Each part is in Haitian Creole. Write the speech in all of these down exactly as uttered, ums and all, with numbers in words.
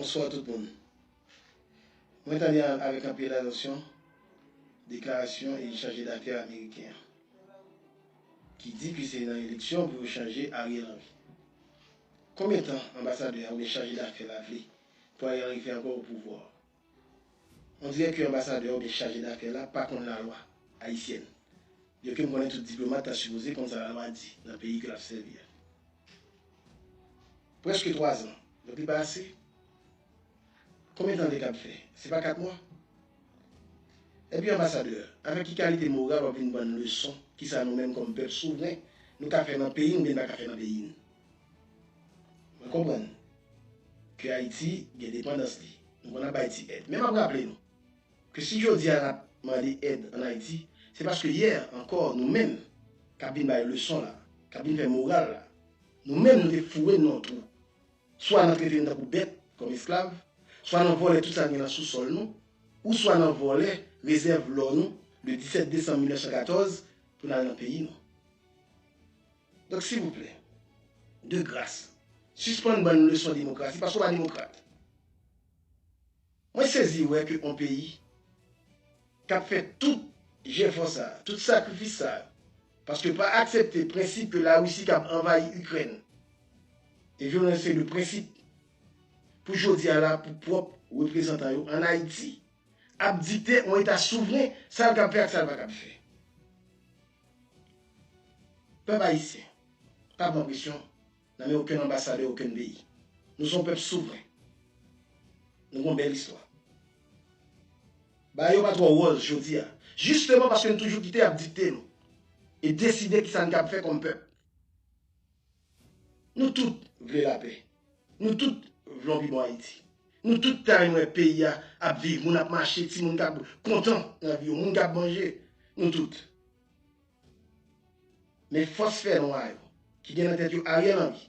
Bonswa tout moun. Mwen tande avèk anpil atansyon deklarasyon e chaje dafè ameriken an, ki di ke se nan eleksyon pou yo chanje Ariel Henry. Konbyen tan anbasadè a oubyen chaje dafè la vle pou Ariel Henry fè ankò o pouvwa? On dirè ke anbasadè a oubyen chaje dafè la pa konn lalwa ayisyèn. Byenke m konnen tout diplomat ta sipoze konn sa lalwa di nan peyi ke l ap sèvi a. Prèske twa zan. Donk li pa ase? Konbyen tan l te kab fè? Se pa kat mwa? Epi anbasadè, avèk ki kalite moral w ap vin ban n leson kisa nou menm kòm pèp souvren nou ka fè nan peyi n oubyen n pa ka fè nan peyi n? Mwen konprann ke Ayiti gen depandans li. Nou konn ap bay ti èd. Men m ap raple nou ke si jodi a n ap mande èd ann Ayiti, se paske yè ankò nou menm k ap vin bay leson la, k ap vin fè moral la, nou menm nou te foure n nan yon twou. Swa n ap trete n tankou bèt, kòm esklav, swa n ap vòlè tout sa n gen nan sousòl nou, ou swa n ap vòlè rezèv lò nou le disèt desanm mil nèf san katòz pou n al nan peyi nou. Donk, silvouplè, de gras, sispann ban n leson demokrasi, paske w pa demokrat. Mwen sezi wè ke yon peyi k ap fè tout jefò sa, tout sakrifis sa, paske pa aksepte prensip ke Larisi k ap anvayi Ikrèn e vyolans de prensip pou jodi a la pou pwòp reprezantan yo ann Ayiti ap dikte yon eta souvren sa l kab fè ak sa l pa kab fè. Pèp ayisyen, pa pran presyon nan men okenn anbasadè okenn peyi. Nou se yon pèp souvren. Nou gen yon bèl istwa. Bagay yo pa twò wòz jodi a, jisteman paske n toujou kite y ap dikte nou e deside kisa n kab fè kòm pèp. Nou tout vle lapè. Nou tout vle yon pi bon Ayiti. Nou tout ta renmen wè peyi a ap viv, moun ap mache, timoun k ap kontan nan vi yo, moun k ap manje. Nou tout. Men fòs fè nwa yo, ki gen nan tèt yo Ariel Henry,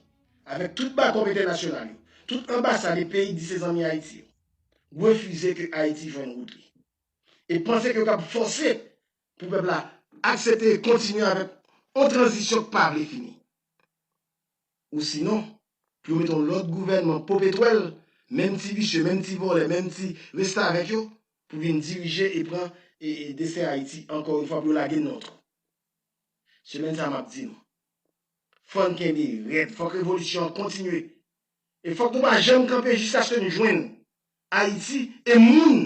avèk tout bakòp entènasyonal yo, tout anbasad e peyi k di se zanmi Ayiti yo, refize ke Ayiti jwenn wout li. E panse ke yo kab fòse pou pèp la aksepte e kontinye avèk yon tranzisyon k pa vle fini. Ou sinon, pou yo mete yon lòt gouvènman popetwèl, menm ti visye, menm ti vòlè, menm ti restavèk yo, pou vin dirije e pran e, e desten Ayiti ankò yon fwa pou yo lage n nan yon twou. Semèn sa a m ap di nou, fò n kenbe rèd, fòk revolisyon an kontinye. E fòk nou pa janm kanpe jiskaske n jwenn Ayiti e moun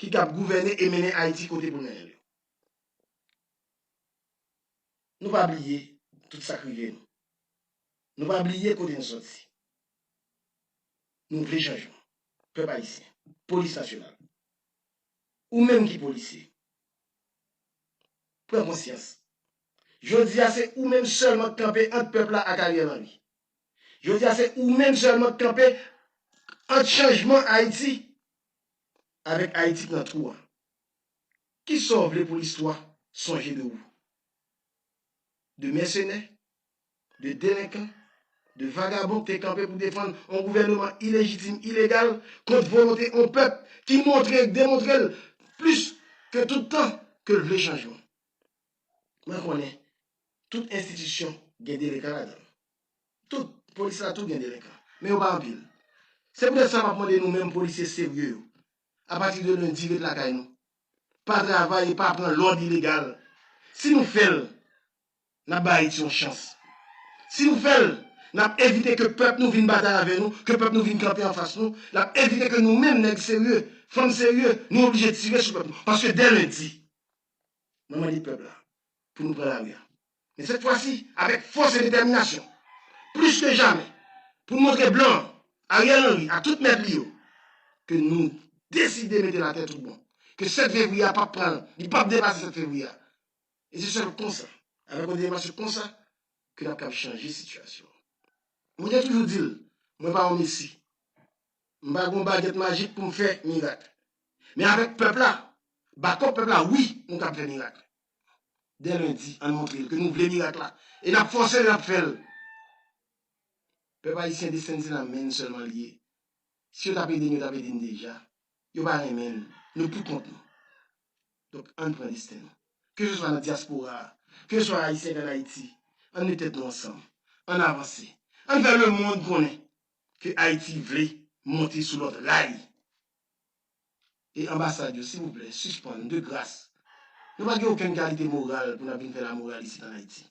ki kab gouvène e mennen Ayiti kote pou l mennen l yo. Nou pa bliye tout sa k rive nou. Nou pa bliye kote n soti. Nou vle chanjman. Pèp ayisyen, polis nasyonal, ou menm ki polisye, pran konsyans. Jodi a, se ou menm sèlman k kanpe ant pèp la ak Ariel Henry. Jodi a, se ou menm sèlman k kanpe ant chanjman Ayiti avèk Ayiti k nan twou a. Kisa w vle pou listwa sonje de ou? De mèsenè, de delenkan, de vagabon k te kanpe pou defann yon gouvèneman ilejitim, ilegal, kont volonte yon pèp ki montre e demontre l plis ke tout tan ke l vle chanjman. Mwen konnen tout enstitisyon gen delenkan ladan l. Tout, polis la tou gen delenkan. Men yo pa anpil. Se poutèt sa m ap mande nou menm polisye serye yo, apati de lendi ret lakay nou. Pa travay e pa pran lòd ilegal. Si nou fè l, n ap bay Ayiti yon chans. Si nou fè l, n ap evite ke pèp nou vin batay avè nou, ke pèp nou vin kanpe anfas nou, n ap evite ke nou menm nèg serye, fanm serye, nou oblije tire sou pèp nou. Paske dè lendi, mwen mande pèp la pou nou pran lari a. Men sèt fwa si, avèk fòs e detèminasyon, plis ke jamè, pou n montre blan an, Ariel Henry, ak tout mèt li yo, ke nou deside mete l atè tout bon. Ke sèt fevriye a p ap pran l, li p ap depase sèt fevriye a. E se sèl konsa, avèk yon demasyon konsa, ke n ap kab chanje sitiyasyon an. Mwen te toujou di l, mwen pa yon mesi. M pa gen yon bagèt majik pou m fè mirak. Men avèk pèp la, bakòp pèp la, wi, nou kab fè mirak. Dè lendi, ann montre l ke nou vle mirak la. E n ap fòse l, n ap fè l. Pèp ayisyen, desten n se nan men n sèlman l ye. Si yo t ap ede n, yo t ap ede n deja. Yo pa renmen n. Nou pou kont nou. Donk, ann pran desten nou. Keseswa nan dyaspora a, keseswa ayisyen k ann Ayiti, ann met tèt nou ansanm. Ann avanse. Ann fè lemonn konnen ke Ayiti vle monte sou lòt ray. E anbasad yo, silvouplè, sispann, de gras. Nou pa gen okenn kalite moral pou n ap vin fè lamoral isit ann Ayiti.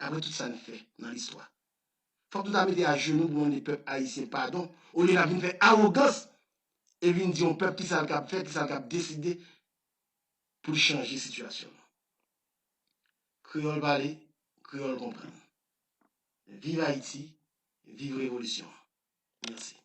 Apre tout sa n fè nan listwa. Fòk nou ta mete ajenou pou mande pèp ayisyen padon, olye n ap vin fè awogans e vin di yon pèp kisa l kab fè, kisa l kab deside pou l chanje sitiyasyon nou. Kreyòl pale, kreyòl konprann. Viv Ayiti, viv revolisyon an. Mèsi.